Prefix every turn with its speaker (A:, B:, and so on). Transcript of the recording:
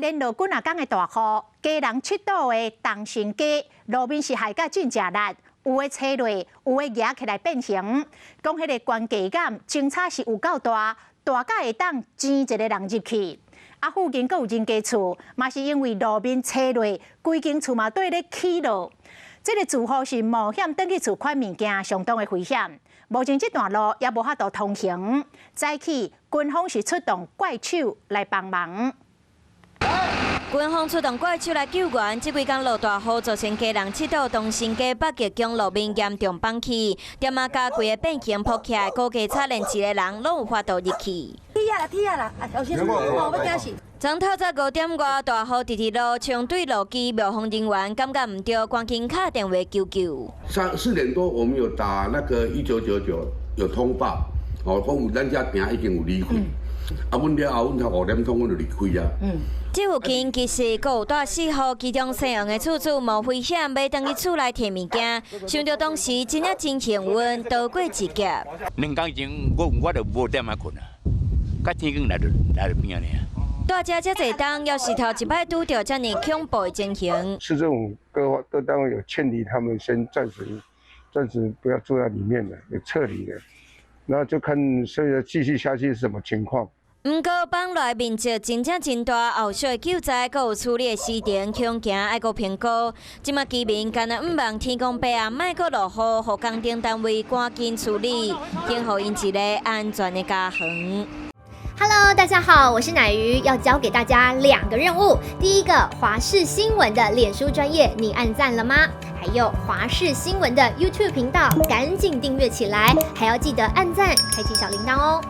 A: 連落幾若工的大雨，家人七堵的東成街路面是陷甲真正力，有的車落，有的夯起來變形。講彼个懸低感，井差是有夠大，大甲會當擠一個人入去。啊，附近閣有人家厝，嘛是因為路面車落，規間厝嘛綴咧起落。這个住戶是冒險轉去厝款物件，相當的危險。目前這段路也無法度通行。早起軍方是出動怪手來幫忙。
B: 軍方出動怪手來救援，這幾工落大雨，造成基隆七堵東成街北極公路面嚴重崩起，店仔共規个變形浮起來，估計差連一個人攏有法度入去。
C: 鐵啊啦，鐵啊啦，啊，頭先我欲驚死。
B: 昨透早5點外，大雨直直落，衝對路基，廟方人員感覺毋對，趕緊敲電話求救。
D: 3、4點多，我們有打那個1999有通報，哦，講有咱遮埕已經有離開。啊，阮了後，阮才5點鐘，阮就離開啊。
B: 這附近其實閣有帶四戶，其中姓黃的厝主冒危險欲轉去厝內提物件，想著當時真正真幸運，逃過一劫。
E: 2工前，我就無點仔睏啊，到天光來就來就變爾。
B: 蹛遮遮濟冬，猶是頭一擺拄著遮爾恐怖的情形。
F: 市政府各各單位有勸離他們，先暫時不要住在裡面了，有撤離的，然後就看現在繼續下去是什麼情況。
B: 毋過放落面積真正真大，後續的救災閣有處理的時程，恐驚愛閣評估。這馬居民干焦向望天公伯啊，莫閣落雨，予工程單位趕緊處理，還予𪜶一个安全的家園。
G: Hello，大家好，我是乃瑜，要交給大家兩個任務。第一個，華視新聞的臉書專頁，你按讚了嗎？還有華視新聞的 YouTube 頻道，趕緊訂閱起來，還要記得按讚，開啟小鈴鐺哦。